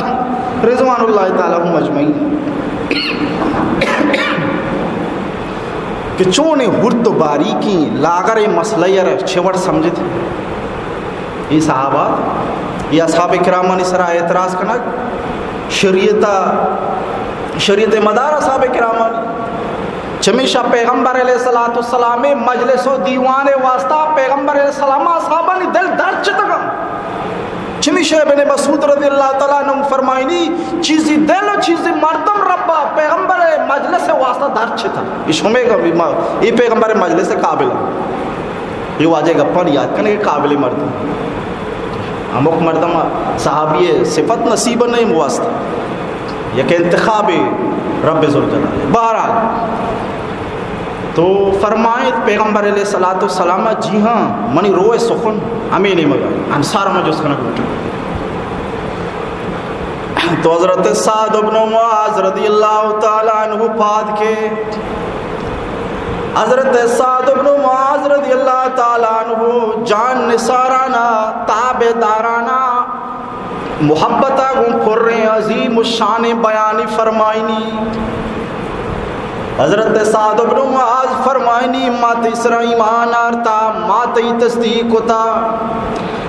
رضوان اللہ تعالی علیہم اجمعین کہ چونیں ہرت و باریکیں لاغریں مسئلہ ءَ را چہ وڑ سمجھت۔ اے صحابہ، اے اصحاب کرامانی سرا اعتراض کنگ، شریعت، شریعت مدار اصحاب کرامانی۔ چمیشا پیغمبر علیہ الصلوۃ والسلام مجلس و دیوان واسطہ پیغمبر علیہ السلام اصحابانی دل درد چتگا۔ چمیشہ ابن مسعود رضی اللہ تعالی عنہ فرمائنی، چیزی دل و چیزی مردم ربا پیغمبر مجلس واسطہ در چتا۔ اے شمے گپ ما، اے پیغمبر مجلس قابل۔ اے واجہ گپان یاد کنے کہ قابل مردم۔ ہمک مردم صحابی صفت نصیب نہیں واسطہ۔ یک انتخاب رب ذوالجلال۔ بہرحال، تو فرمائیت پیغمبر علیہ الصلوۃ والسلام، جی ہاں، منی روئے سخن ہمے نیمگا، انصار ما جست کنگ لوٹاں۔ تو حضرت سعد ابن معاذ رضی اللہ تعالی عنہ پاد کے، حضرت سعد ابن معاذ رضی اللہ تعالی عنہ جان نثارانا، تابعدارانا، محبت ءَ گوں پریں عظیم الشان بیانی فرمائنی۔ حضرت سعد بن معاذ فرمائنی، ما تئی سرا ایمان آرتا، ما تئی تصدیق کتا،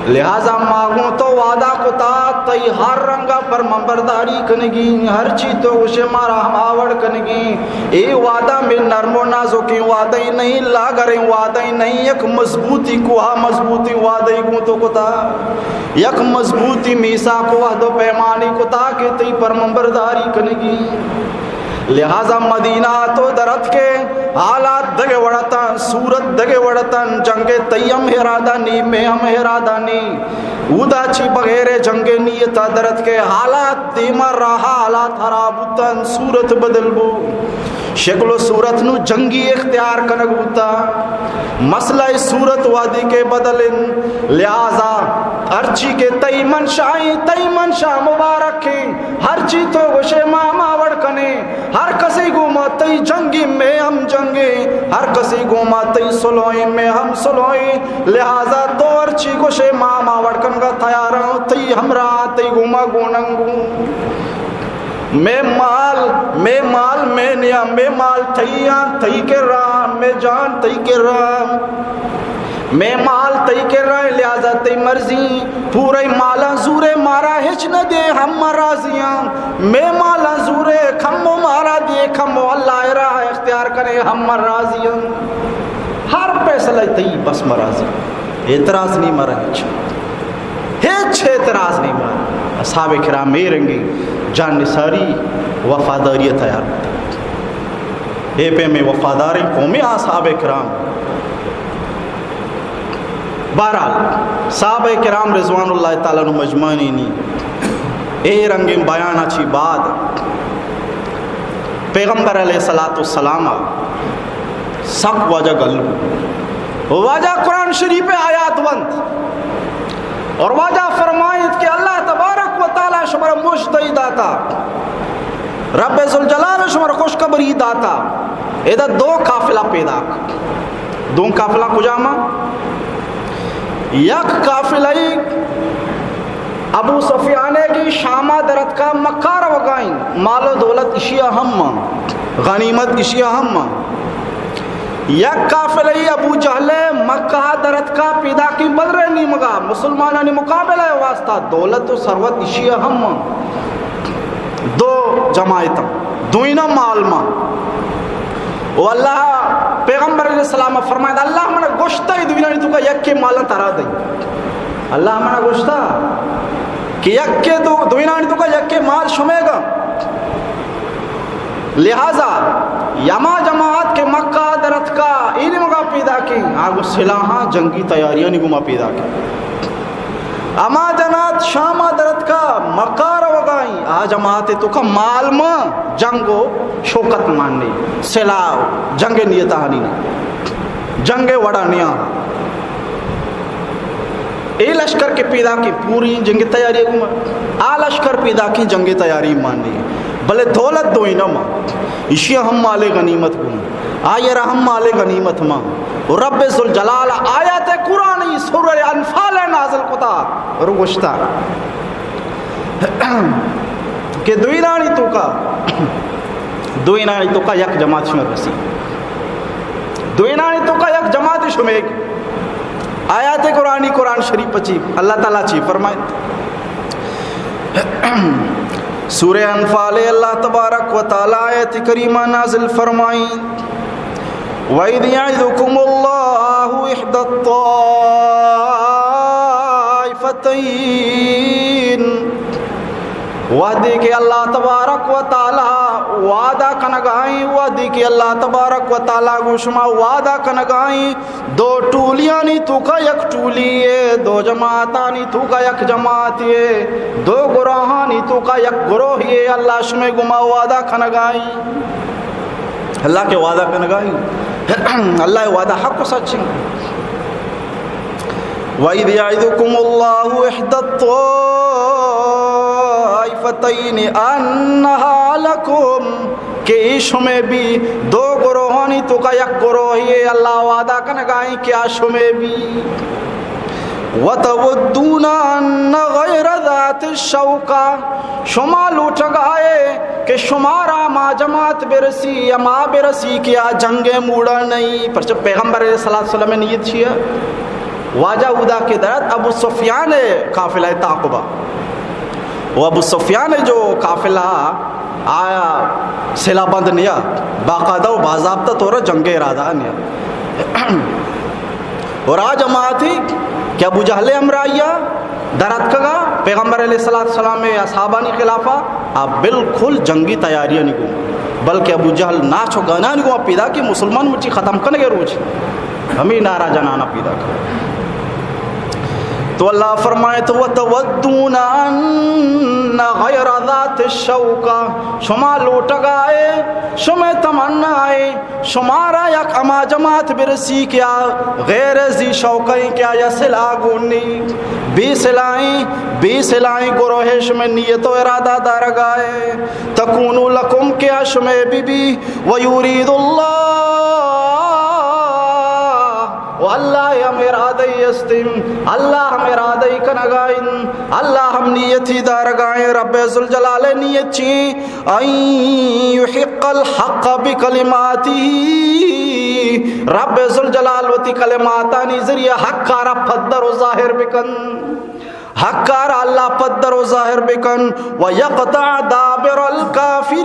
لہذا ما گوں تو وعدہ کتا، تئی ہر رنگا فرمانبرداری کنگی، ہرچی تو گوشے مارا ہما وڑ کنگی۔ اے وعدہ میں نرم و نازکیں وعدہ ہی نہیں، لاگریں وعدہ ہی نہیں، یک مضبوطی کوہا مضبوطیں وعدہ ہی گوں تو کتا۔ یک مضبوطی میثاق و عہد و پیمانی کتا کہ تئی فرمانبرداری کنگی۔ لہذا مدینہ تو در اتکے، حالات دگہ وڑتاں، صورت دگہ وڑتاں، جنگ تئی ہم ارادہ نی، میں ہم ارادہ نی۔ اودا چی بغیر جنگ نیت در اتکے، حالات دیما راہ، حالات خراب بوتن، صورت بدل بو۔ شکل و صورت نو جنگی اختیار کنگ بوتا۔ مسئلہ صورت وادی کے بدل انت، لہذا ہرچی کہ تئی منشا ایں، تئی منشا مبارک ایں، ہرچی تو گوشے ما ہما وڑ کنیں، ہر کسی گوما تئی جنگی میں ہم جنگیں، ہر کسی گوما تئی سلوئیں میں ہم سلوئیں، لہذا تو ہرچی گوشے ما ہما وڑ کنگا تیاراں، تئی ہمراہ، تئی گوما گوننگوں۔ مئے مال، مئے مال مئے نیا، مئے مال تئی آں، تئی کرا، مئے جان تئی کرا۔ مئے مال تئی کرا، لہذا تئی مرضی۔ پورے مالاں زورے مارا ہچ نہ دے، ہم ما راضی آں۔ مئے مالاں زورے کمو مارا دے، کمو اللہ راہ اختیار کرے، ہم ما راضی آں۔ ہر فیصلہ تئی، بس ما راضی۔ اعتراض نہیں مارا ہچ۔ ہچ اعتراض نہیں مارا۔ اصحاب کرام اے رنگی جان نثاری وفاداری تیار بوتا۔ اے پیمیں وفاداریں قومیں اصحاب کرام۔ بہرحال، صحابہ کرام رضوان اللہ تعالی عنہم اجمعینی اے رنگیں بیان ءَ چی بعد پیغمبر علیہ الصلوۃ والسلام ءَ سک واجہ گل بو۔ واجہ قرآن شریف ءِ آیات ونت اور واجہ فرمائیت کہ اللہ تبارک و تعالی شمارا مژدہ داتا، رب ذوالجلال شمارا خوشخبری داتا۔ ادا دو قافلہ پیداک۔ دو قافلہ کجام؟ یک قافلہ ابو سفیان ءِ کہ شام ءَ درتکا مکہ ءَ روگائیں، مال و دولت اشی ءَ ہم، غنیمت اشی ءَ ہم۔ یک قافلہ ابو جہل ءِ مکہ ءَ درتکا پیداکیں بدر ءِ نیمگا مسلمانانی مقابلہ ءِ واسطہ، دولت و ثروت اشی ءَ ہم۔ دو جماعت، دوئیناں مال ما۔ و اللہ پیغمبر علیہ السلام فرمائے، اللہ منا گوشتا اے دوئینانی توکا یکے مالاں ترا دئی۔ اللہ منا گوشتا کہ یکے دو، دوئینانی توکا یکے مال شمیگا۔ لہذا ہما جماعت کہ مکہ درتکا اے نیمگا پیداکیں، آ گوں سلاحاں جنگی تیاریانی گوما پیداکیں۔ ہما جماعت شام ءَ درتکا مکہ ءَ روگائیں، آ جماعت توکا مال ما، جنگ و شوکت مانے، سلاح جنگ نیتانی نہ، جنگ وڑا نیا۔ اے لشکر کہ پیداکیں پوری جنگ تیاری گوما، آ لشکر پیداکیں جنگ تیاری مانے، بلے دولت دوئیناں ما، اشی ہم مال غنیمت گوما، آئی را ہم مال غنیمت ما۔ و رب ذوالجلال آیات قرآنی سورہ انفال نازل کتا، رو گوشتا کہ دوئینانی توکا، دوئینانی توکا یک جماعت شمے رسی، دوئینانی توکا یک جماعت شمے۔ آیات قرآنی قرآن شریف چی اللہ تعالی چی فرمائے؟ سورہ انفال اللہ تبارک و تعالی آیت کریمہ نازل فرمائیں، وَإِذْ يَعِدُكُمُ اللَّهُ إِحْدَى الطَّائِفَتَيْنِ، وہدے کہ اللہ تبارک و تعالی وعدہ کنگائیں، وہدے کہ اللہ تبارک و تعالی گوں شما وعدہ کنگائیں، دو ٹولیانی توکا یک ٹولی یے، دو جماعتانی توکا یک جماعت یے، دو گروہانی توکا یک گروہ یے، اللہ شمے گوما وعدہ کنگائیں۔ اللہ کہ وعدہ کنگائیں، اللہ وعدہ حق و سچیں۔ وَإِذْ يَعِدُكُمُ اللَّهُ إِحْدَى الطَّائِفَتَيْنِ أَنَّهَا لَكُمْ، کہ اے شمے بی، دو گروہانی توکا یک گروہی یے اللہ وعدہ کنگائیں کہ آ شمے بی۔ وَتَوَدُّونَ أَنَّ غَيْرَ ذَاتِ الشَّوْكَةِ، شما لوٹگائے کہ شمارا ہما جماعت برسی، ہما برسی کہ آ جنگ موڑا نہیں۔ پرچہ پیغمبر علیہ الصلوۃ والسلام نیت چیا؟ واجہ اودا کہ درت ابو سفیان قافلہ تعاقبہ، و ابو سفیان جو قافلہ آیا سلاح بند نیا، باقاعدہ و باضابطہ طور جنگ ارادہ نیا۔ اور آ جماعتی کہ ابو جہل ہمراہیا دراتکگا پیغمبر علیہ الصلوۃ والسلام اصحابانی خلافا، آ بالکل جنگی تیاریانی گو، بلکہ ابو جہل ناچ و گانانی گو پیدا کہ مسلمان مچی ختم کنگے روچ۔ ہمے نعرہ جنانا پیدا کن۔ تو اللہ فرمائے تو وتودون ان غیر ذات الشوکہ، شما لوٹگائے، شما تمنائے، شمارا یک ہما جماعت برسی کہ آ غیر ذی شوکہ ایں کہ آیا سلاح گون نی، بے سلاحیں، بے سلاحیں گروہ شما نیت و ارادہ دارگائے، تکونو لکم کہ آ شما بی بی، ویرید اللہ، و اللہ ہم ارادہ استیں، اللہ ہم ارادہ کنگائیں، اللہ ہم نیتی دارگائیں، رب ذوالجلال نیت چی؟ ان یحق الحق بکلماتہ، رب ذوالجلال وتی کلماتانی ذریعہ حق آرا پدر و ظاہر بکن۔ حق ءَ را اللہ پدر و ظاہر بکن، و یقطع دابر الکافرین،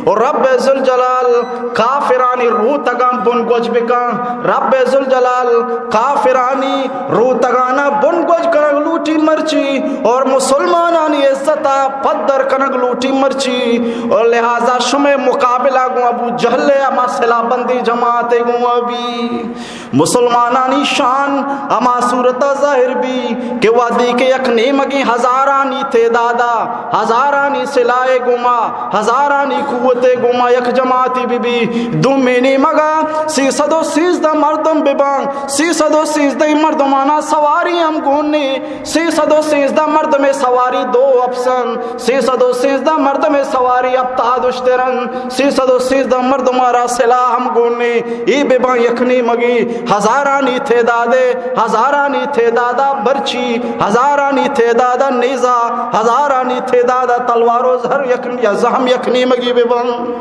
و رب ذوالجلال کافرانی روتگاں بن گوج بکن۔ رب ذوالجلال کافرانی روتگانا بن گوج کنگ لوٹی مرچی، اور مسلمانانی عزتا پدر کنگ لوٹی مرچی، اور لہذا شمے مقابلہ گوں ابو جہل ءِ ہما سلاح بندیں جماعت گوں بی۔ مسلمانانی شان ہما صورتا ظاہر بی کہ وہدی کہ یک نیمگیں ہزارانی تعدادا، ہزارانی سلاح گوما، ہزارانی قوت گوما یک جماعتی بی بی، دومی نیمگا سیصد و سیزدہ مردم ببان، سیصد و سیزدہ مردمانا سواری ہم گون نے، سیصد و سیزدہ مردم سواری دو اپسن، سیصد و سیزدہ مردم سواری ہپتاد اشترن، سیصد و سیزدہ مردم را سلاح ہم گون نے، اے ببان یک نیمگی ہزارانی تعداد، ہزارانی تعدادا برچی، ہزارانی تعدادا نیزا، ہزارانی تعدادا تلوار و زہر یک، یا زہم یک نیمگی ببان۔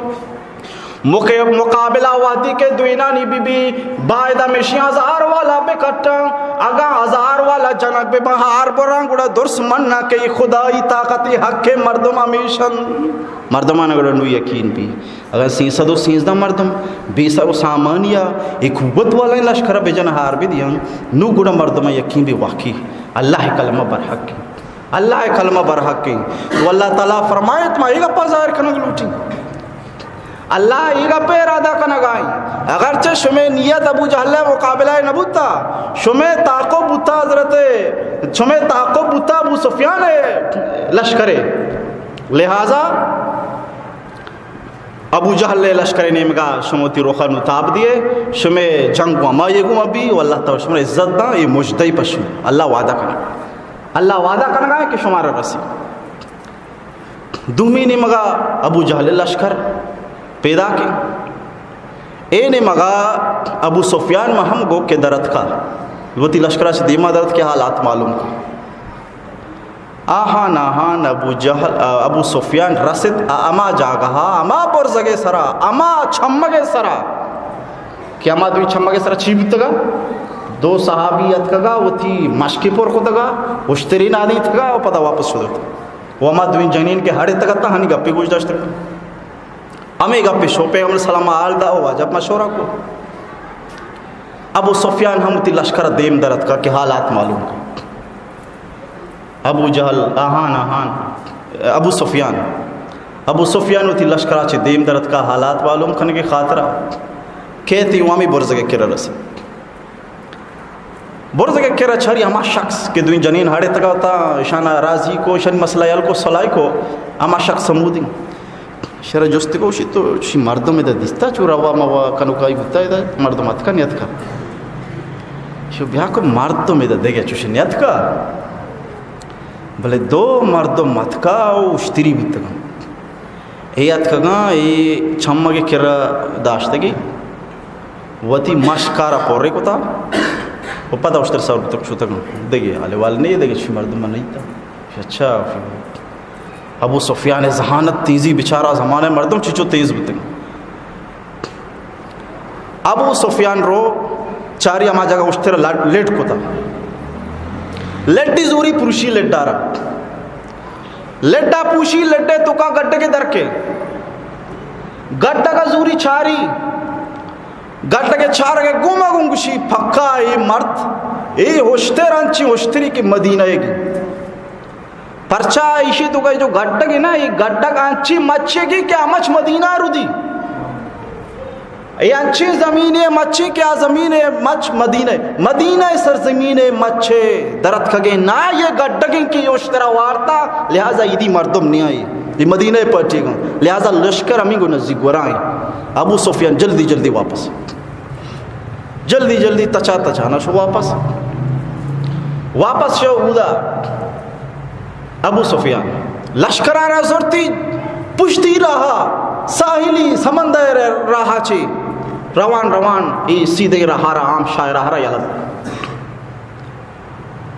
مق-، مقابلہ وہدی کہ دوئینانی بی بی، باید ہمیشی ہزار والا بکٹاں۔ اگاں ہزار والا جنگ بباں ہار براں، گڑا درست مناں کہ اے خدائی طاقت، اے حق مردم ہمیشن۔ مردمان گڑا نو یقین بی۔ اگاں سیصد و سیزدہ مردم بے سر و سامانیا اے قوت والائیں لشکر بجن ہار بدیاں، نو گڑا مردم یقین بی واقعی اللہ کلمہ برحق۔ اللہ ءِ کلمہ برحق ایں۔ تو اللہ تعالیٰ فرمائیت، ما اے گپا ظاہر کنگ لوٹیں۔ اللہ اے گپ ءِ ارادہ کنگا ایں۔ اگرچہ شمے نیت ابو جہل ءِ مقابلہ ءَ نہ بوتا، شمے تعاقب بوتا حضرت، شمے تعاقب بوتا ابو سفیان ءِ لشکر ءَ۔ لہذا ابو جہل ءِ لشکر ءِ نیمگا شما وتی رخ ءَ نوں تاب دیئے، شمے جنگ گوں ہمائی گوں بی و اللہ تعالیٰ شما عزت داں، اے مژدہ پہ شما اللہ وعدہ کنگا۔ اللہ وعدہ کنگا کہ شمارا رسی۔ دومی نیمگا ابو جہل ءِ لشکر پیداک ایں۔ اے نیمگا ابو سفیان ما ہم گو کہ درتکا، وتی لشکرا چہ دیما درتکے حالات معلوم کو۔ آہان آہان ابو جہل، ابو سفیان رست ہما جاگہا، ہما برزگے سرا، ہما چمگے سرا کہ ہما دوی چمگے سرا چی بوتگا؟ دو صحابی اتکگا، وتی مشکے پر کتگا، اشتری نادیتگا و پدا واپس شدگ۔ و ہما دوئیں جنین کہ ہڑ اتگ اتاں، ہنی گپے گوش داشتگ۔ ہمے گپے شو پیغمبر سلام حال دا و واجب مشورہ کو۔ ابو سفیان ہم وتی لشکر دیم در اتکا کہ حالات معلوم کو۔ ابو جہل آہان آہان، ابو سفیان، ابو سفیان وتی لشکرا چہ دیم در اتکا حالات معلوم کنگے خاطرا کہ تی وامی برزگے کرا رسی۔ برزگ ءِ کرا چاری ہما شخص کہ دوئیں جنین ہڑ اتگا اتاں، اشانا راضی کو، اشانی مسئلہ حل کو، صلاح کو، ہما شخص ہمودی۔ شرا جست کو، شی تو چی مردم ادا دیستا، چو روا موا کنوکائی بوتا ادا، مردم اتکا نیتکا؟ شو بیا کو مردم ادا دگہ چوش نیتکا، بلے دو مردم اتکا و اشتری بوتگاں۔ اے اتکگاں، اے چمگ ءِ کرا داشتگی، وتی مشکارا پورے کتا و پدا اشتر سر بوتگ شتگاں۔ دگہ حال احوال نہیں، دگہ چی مردم من نہیں تا۔ اچھا، ابو سفیان ذہانت تیزی، بیچارہ زمانہ مردم چچو تیز بوتگ۔ ابو سفیان رو چاری ہما جگہ اشتر لڈ، لڈ کتا۔ لڈی زوری پروشی لڈارا۔ لڈا پوشی، لڈے توکا گڈگے درکے۔ گڈگا زوری چاری۔ گڈگے چارگے گوما گوں گوشی، پکا اے مرد، اے ہشتر انچی ہشتری کہ مدینہ گی۔ پرچا ایشی توکا جو گڈگے نا، اے گڈگ انچی مچے گی کہ آ مچ مدینہ رودی۔ اے انچیں زمینے مچیں کہ آ زمینے مچ مدینہ، مدینہ سرزمینے مچے درتکگیں۔ نا یہ گڈگیں کہ یہ اشترا وارتا، لہذا ایدی مردم نیائی۔ یہ مدینہ پٹی گوں، لہذا لشکر ہمیں گو نزدیک گورائیں۔ ابو سفیان جلدی جلدی واپس، جلدی جلدی تچا تچا نہ شو واپس۔ واپس شو اودا۔ ابو سفیان لشکران را زرتی پشتی راہا، ساحلی سمندر راہا چی روان روان ای سیدھے راہا را، عام شاہ راہا را یلہ دات۔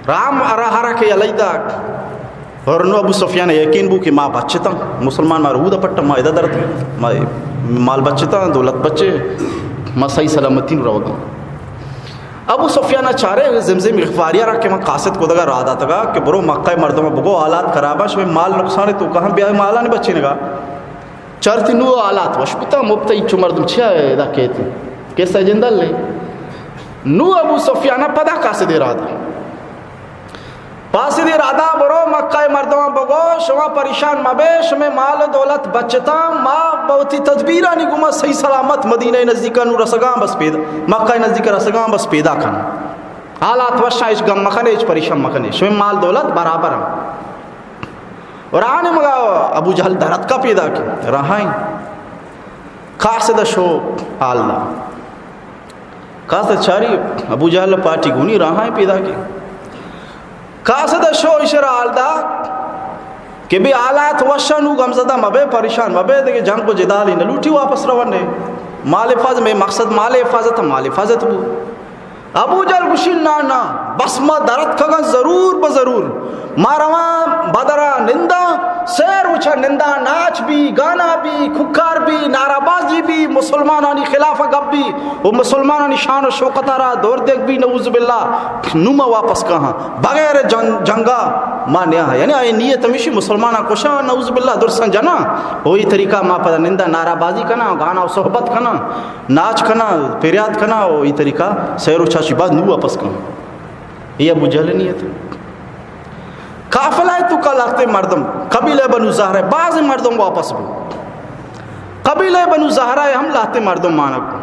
رام راہا را کہ یلہ دات، اور نو ابو سفیان یقین بو کہ ما بچتاں، مسلمان ما رود پٹ، ما ادا درت، ما مال بچتاں، دولت بچے، ما صحیح سلامتی نو روگاں۔ ابو سفیان ءَ چارے زمزم غفاری ءَ را کہ من قاصد کدگ ءَ راہ داتگ ءَ کہ برو مکہ ءِ مردم ءَ بگو حالات خراب ءَ، شمئے مال نقصان ءَ، تو کہاں بیا مال نہ بچینگ ءَ۔ چارتی نوں حالات وش بوتاں، مپت ءَ چو مردم چیا ادا کیت؟ کسہ جندل لے۔ نوں ابو سفیان ءَ پدا قاصد ارادہ۔ قاصد ارادہ، برو مکہ ءِ مردماں بگو، شما پریشان مبے، شمئے مال و دولت بچتاں، ما بہ وتی تدبیرانی گوما صحیح سلامت مدینہ ءِ نزدیک ءَ نوں رسگاں بس پیدا، مکہ ءِ نزدیک ءَ رسگاں بس پیدا کن۔ حالات وشاں، ہچ گم مکنے، ہچ پریشان مکنے، شمئے مال دولت برابر اں۔ اور آنے مگا ابو جہل درتکا پیدا کہ راہائیں۔ قاصد شو حال دا۔ قاصد چاری ابو جہل پارٹی گونی راہائیں پیدا کہ۔ قاصد شو اشرا حال دا کہ بے حالات وشا، نوں غمزدہ مبے، پریشان مبے، دگہ جنگ و جدالی نہ لوٹی، واپس رونے۔ مال حفاظت، مئے مقصد مال حفاظت، مال حفاظت بو۔ ابو جہل گوشی، نا، نا، بس ما درتکگاں ضرور بہ ضرور۔ ما رواں بدرا ننداں، سیر وچا ننداں، ناچ بی، گانا بی، ککار بی، نعرہ بازی بی، مسلمانانی خلاف گپ بی، و مسلمانانی شان و شوکت ءَ را دور دیگ بی، نعوذ باللہ، نوں ما واپس کاہاں۔ بغیر جنگ، جنگا ما نیاہاں۔ یعنی آئی نیت ہمیشی مسلماناں کشاں، نعوذ باللہ، درساں جناں، و ای طریقہ ما پدا ننداں، نعرہ بازی کناں، گانا و صحبت کناں۔ ناچ کناں، پریات کناں و ای طریقہ سیر و چاشی بعد نوں واپس کناں۔ اے ابو جہل نیت۔ قافلہ ءِ توکا لہتے مردم، قبیلہ بنو زہرہ، بعض مردم واپس بو۔ قبیلہ بنو زہرہ ءِ ہم لہتے مردم مانگ بو۔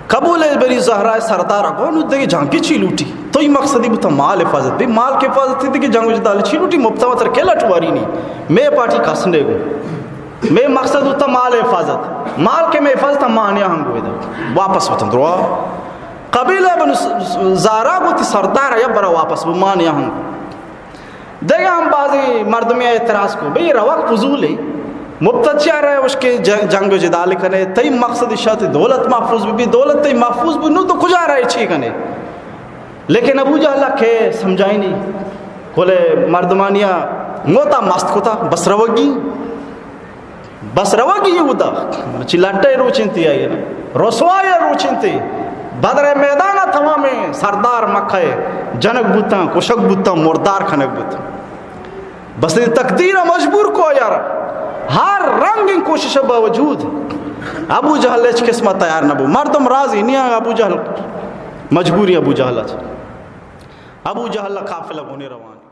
قبیلہ بنو زہرہ ءِ سردار گو، نوں دگہ جنگ چی لوٹی؟ تو ای مقصدی بوتا مال حفاظت، بے مال کہ حفاظت، دگہ جنگ و جدال چی لوٹی؟ مپتا وتر کے لٹ وارینی؟ مئے پارٹی کس نے گو۔ مئے مقصد ہوتا مال حفاظت۔ مال کہ مئے حفاظت، ما نیاہاں گو ادا۔ واپس وتن دروا۔ قبیلہ بنو ز-، ز-، زہرہ گو، تئی سردار یا برا واپس بو، ما نیاہاں گو۔ دگہ ہم بعضی مردمی اعتراض کو، بھئی روگ فضول ہے۔ مپتا چیا رہے اس کے ج-، جنگ و جدال کنے، تئی مقصد شاہ تئی دولت محفوظ بی، دولت تئی محفوظ بی، نوں تو کجا رہے چی کنے؟ لیکن ابو جہل کہ سمجھائینی، کلے مردمانیا موتا مست کتا، بس روگی، بس روگی اودا۔ چی لٹے روچنتی آئی نا، رسوائے روچنتی۔ بدر میدان تمام سردار مکہ جنگ بوتاں، کشگ بوتاں، مردار کنگ بوتاں۔ بس تقدیر مجبور کو یار، ہر رنگ کوشش باوجود ابو جہل ہچ قسمت تیار نہ بو۔ مردم راضی نہیں، ابو جہل مجبوری، ابو جہل اچ۔ ابو جہل قافلہ گونے روان۔